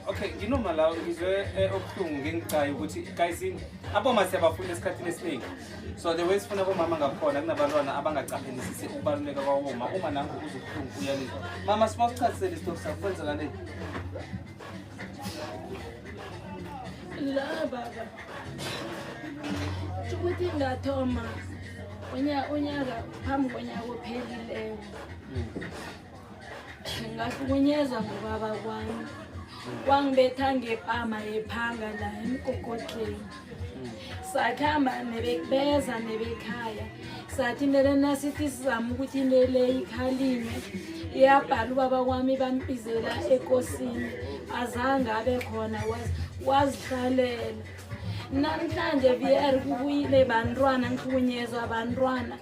Okay, nginoma la ngizwe okuhlungu ngengicayi ukuthi guys aboma siyabafuna esikhathini esiningi. So the way sifuna abomama ngakhona kunabantwana abangacaphelisisi ukubaluleka kwawoma uma nangu uzobuhlungu uyalizwa. Mama siba sichazisele isitori sakho kwenzakaleni. La baba. Ukuthi ngathoma unyaka phambi konyaka ophelileyo. Ngahlukunyezwa ngubaba kwami. Wangibetha ngepama yephanga la emgogodleni. Sakhamba nebekubeza nebekhaya. Sathi mele nasithi sizama ukuthi into le ikhalime. Iyabhala ubaba kwami bambizela ekosini. Azange abe khona wazihlalela. Namhlanje VR kubuyile bantwana ngihlukunyezwa bantwana.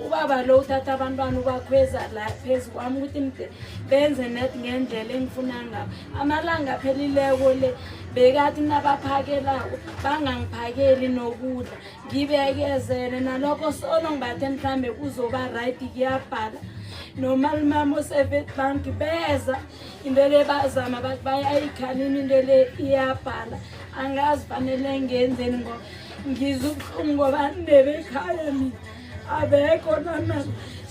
Ubaba lo uthatha abantwana ubakhweza la phezu kwami ukuthi mde benze net ngendlela engifuna ngayo. Amalanga aphelileko le bekathi nabaphakelako bangangiphakeli nokudla ngibekezele nalokho solo ngibathe mhlambe kuzoba right kuyabhala nomalumami osevetbank beza into le bazama bathi bayayikhalima into le iyabhala angazi fanele ngenzeni ngoba ngizwa ubuhlungu ngoba nebekhaya mina abekho nana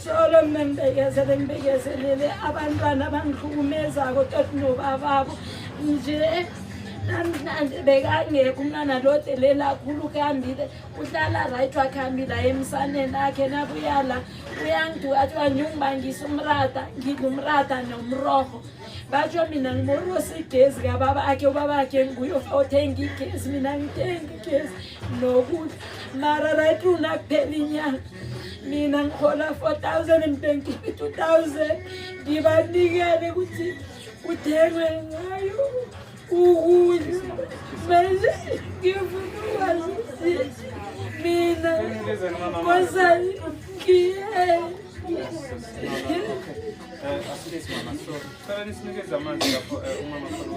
solo mina ngibekezele ngibekezelele abantwana abangihlukumezako toti nobababo nje namhlanje bekangekho umntwana lo delela khulu kuhambile uhlala right wakuhambile aye emsaneni akhe nabuya la uyangiduka athi wangiyungibangisa umrata ngidla umrata nomrorho batsho mina ngimorosa igezi kababa akhe ubaba akhe nguye othenga igezi mina ngithenga igezi nokudla mara right unakuphela inyanga mina ngihola 4,000 ngibhenkipe 2,000 ngibanikele ukuthi kuthengwe ngayo ukudla manje ngifuna ukwazi ukuthi mina kosani ngiye. Asilisi mama, so cela nisinikeze amanzi lapho umama khona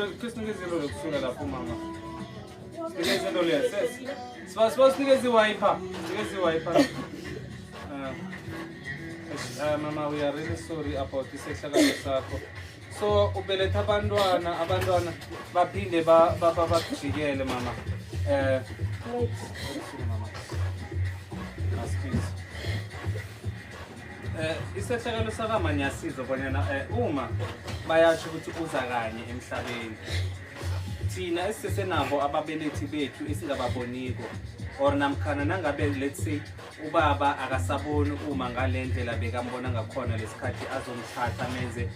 ukuthi sinikeze into lokusula lapho umama. Sinikeze into leyo. Siba siba sinikeze iwiper. Sinikeze iwiper. Mama, we are really sorry about isehlakalo sakho. So ubeletha abantwana, abantwana baphinde bakujikele mama. Mama. Askies. Isehlakalo sakama ngiyasizwa bonyana uma bayasho ukuthi uza kanye emhlabeni. Thina esisesenabo ababelethi bethu esingababoniko or namkhana nangabe let's say ubaba akasaboni uma ngale ndlela bekambona ngakhona lesikhathi azomthatha menze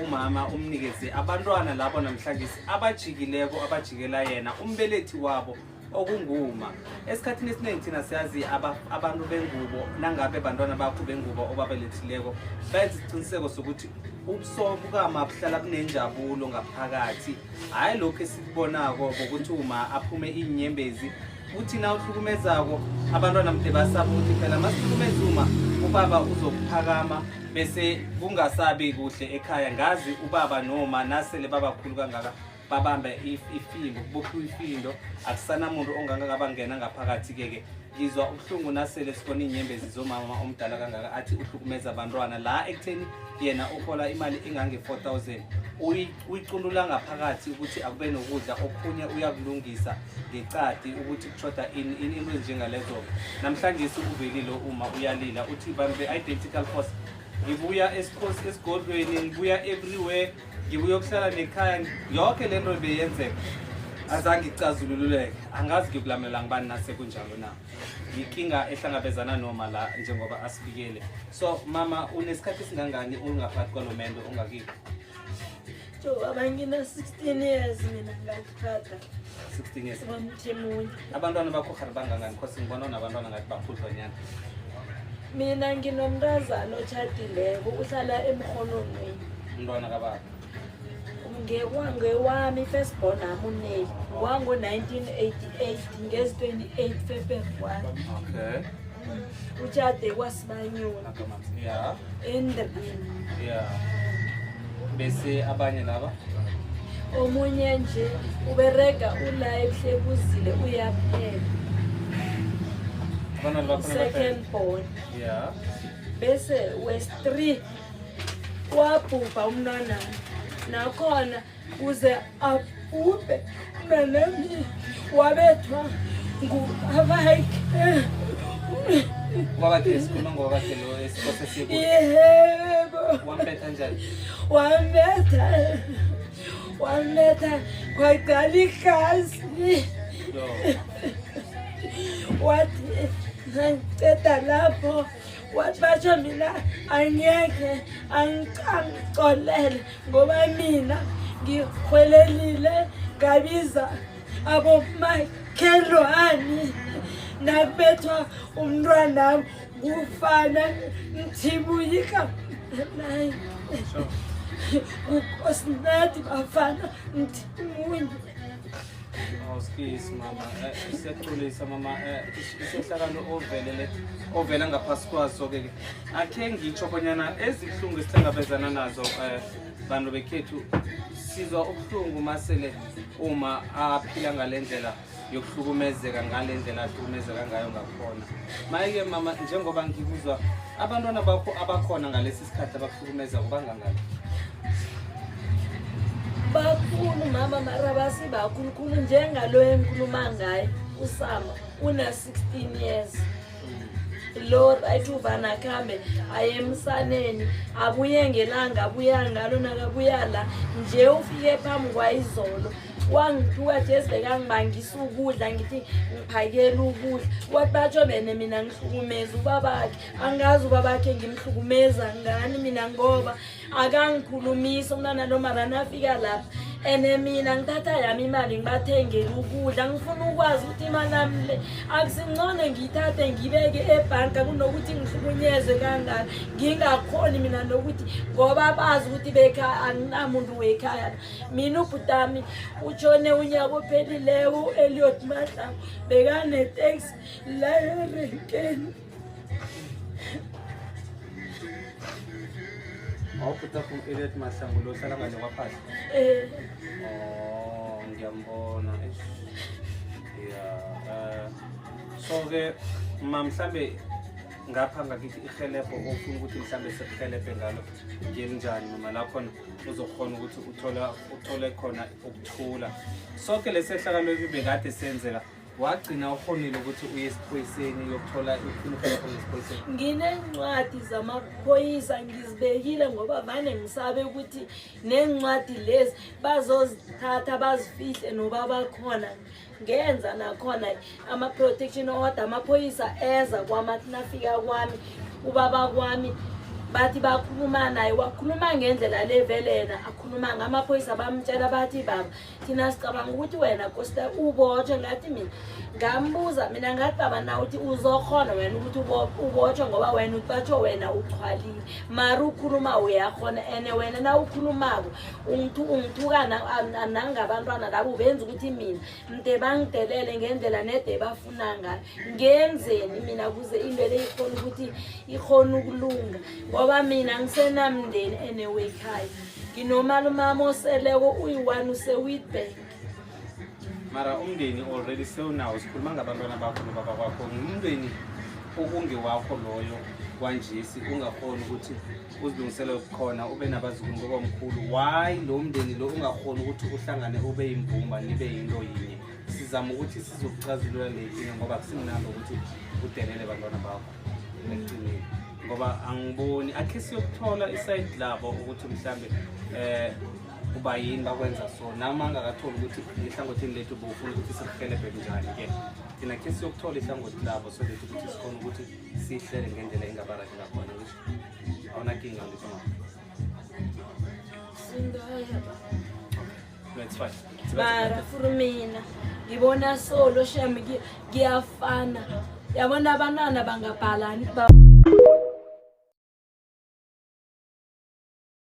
umama umnikeze abantwana labo namhlanje abajikileko abajikela yena umbelethi wabo okunguma. Esikhathini esiningi thina siyazi abantu bengubo nangabe bantwana bakho bengubo obabelethileko bayenza isiqiniseko sokuthi ubuso bukama buhlala bunenjabulo ngaphakathi, hhayi lokhu esikubonako bokuthi uma aphume iy'nyembezi uthi na uhlukumezako abantwana mde basaba ukuthi phela masihlukumeza uma ubaba uzokuphakama bese kungasabi kuhle ekhaya. Ngazi ubaba noma nasele babakhulu kangaka babambe ifindo kubophiwe ifindo akusanamuntu ongangakabangena ngaphakathi-ke-ke ngizwa ubuhlungu nasele sibona iy'nyembezi zomama omdala kangaka athi uhlukumeza abantwana la ekutheni yena uhola imali engange-4,000 uyicuntula ngaphakathi ukuthi akube nokudla okhunye uyakulungisa ngecadi ukuthi kushoda ini ini into ezinjengalezo. Namhlanje uvelile uma uyalila uthi bantu be-identical force ngibuya esigodlweni ngibuya everywhere ngibuya ukuhlala nekhaya yonke le nto beyenzeka azange icazulululeke angazi ngikulamela ngibani nasekunjalo na yinkinga ehlangabezana noma la njengoba asibikele. So mama unesikhathi esingangani ungaphakathi kwalo mendo ongakiphi? Jo baba ngina 16 years mina ngachata. 16 years. Kwamthimunye. Abantwana bakho khari bangangani? Cause ngibona unabantwana ngathi bakhudlwanyana. Mina nginomntazana otshadileko uhlala emrhononweni. Umntwana kababa. Ngewami first born ami uNeli wango-1988 ngezi-28 February. Okay. Utshade kwaSibanyoni. Yeah. Endrini. Yeah. Bese abanye laba? Omunye nje uberega ula ebuhlebuzile uyaphela. Abantwana bakho Second born. Yeah. Bese west 3 wabhubha umntwana. Nakhona kuze abhubhe umntanami wabethwa ngubabakhe. Ubabakhe, sikhuluma ngobabakhe lo esikose siye. Yebo. Wambetha njani? Wambetha, wambetha kwaqala igazi. Yo. Wathi nangiceda lapho, wathi basho mina angeke angicolele ngoba mina ngihwelelile, ngabiza abomakhelwane, nakubethwa umntwanami kufana Mthibuyika naye uNkosinathi Bafana Mthimunye. Awusikisi mama, siyaxolisa mama, isehlakalo ovelele ovela ngaphasi kwaso ke akhe ngitsho bonyana ezibuhlungu esihlangabezana nazo, bantu bekhethu, sizwa ubuhlungu masele uma aphila ngale ndlela yokuhlukumezeka, ngale ndlela ahlukumezeka ngayo ngakhona. Maye-ke mama, njengoba ngikuzwa, abantwana bakho abakhona ngalesi sikhathi abakuhlukumeza kubangangani? Bakhulu mama, mara basibakhulukhulu njengalo engikhuluma ngaye, uSama una-16 years lo, right? Uvana khambe aye emsaneni, abuye ngelanga abuya ngalo, nakabuya la nje ufike phambi kwayizolo wangithuka jesi, bekangibangisa ukudla, ngithi ngiphakela ukudla, wathi batsho bene mina ngihlukumeza ubabakhe. Angazi ubabakhe ngimhlukumeza ngani mina, ngoba akangikhulumisi umntwana lo. Mara nafika lapha ene mina ngithatha yami imali ngibathengele ukudla. Ngifuna ukwazi ukuthi imali yami le akusingcono ngiyithathe ngibeke ebhanka kunokuthi ngihlukunyezwe kangaka, ngingakhoni mina nokuthi, ngoba bazi ukuthi bekhaya anginamuntu wekhaya mina. Ubhutami utshone unyaka ophelileko, u-Eliot Mahlangu, bekaneteksi la erenkeni. Awubhuti u-Eliot Mahlangu lo ohlala ngale kwaphahla? Eh. Oh, ngiyambona. Eish. Ya, so-ke ma, mhlambe ngapha ngakithi ihelebho ofuna ukuthi mhlambe sikuhelebhe ngalo ngelinjani noma la khona uzokhona ukuthi uthole khona ukuthula? Sonke lesehlakalo ebekade senzeka, wagcina ukhonile ukuthi uye esiphoyiseni uyokuthola, ufuna uhelebho ngesiphoyiseni? Nginencwadi zamaphoyisa, ngizibekile ngoba vane ngisabe ukuthi nencwadi lezi bazozithatha bazifihle noba bakhona. Ngenza nakhona ama-protection order, amaphoyisa eza kwami, athi nafika kwami ubaba kwami, bathi bakhuluma naye, wakhuluma ngendlela le vele yena akhuluma. Ngamaphoyisa bamtshela bathi, "Baba, thina sicabanga ukuthi wena kosta ubotshwe." Ngathi mina, ngambuza mina ngathi, "Baba, na uthi uzokhona wena ukuthi ubotshwe ngoba wena uthi batsho wena uchwalile, mara ukhuluma uyakhona, and wena na ukhulumako ungithuka nangabantwana labo, benza ukuthi mina mde bangidelele ngendlela nede bafuna ngayo. Ngenzeni mina kuze into le ikhona ukuthi ikhona ukulunga? Ngoba mina ngisenamndeni enewekhaya, nginomalumami oseleko uyi-one use-Witbank." Mara umndeni already sewunawo, sikhuluma ngabantwana bakho nobaba kwakho, ngumndeni okungewakho loyo kwanjesi ungakhoni ukuthi uzilungisele khona ube nabazukulu ngoba mkhulu. Why lo mndeni lo ungakhoni ukuthi uhlangane ube yimbumba, nibe yinto yinye? Sizama ukuthi sizokucazulula le nkinga ngoba akusimnandi ukuthi udelele bantwana bakho ekugcineni, ngoba angiboni. Akhe siyokuthola i-side labo ukuthi mhlambe kuba yini bakwenza so, nami angakatholi ukuthi ngehlangothini lethu bowufuna ukuthi sikuhelebhe njani-ke. Thina khe siyokuthola ihlangothi labo so that ukuthi sikhona ukuthi sihlele ngendlela engaba-right ngakhona. Ngisho awunakinga, ngisho ma? Singaya ba. No, it's fine. Mara for mina ngibona solo shame, kuyafana, yabona abantwana bangabhalani.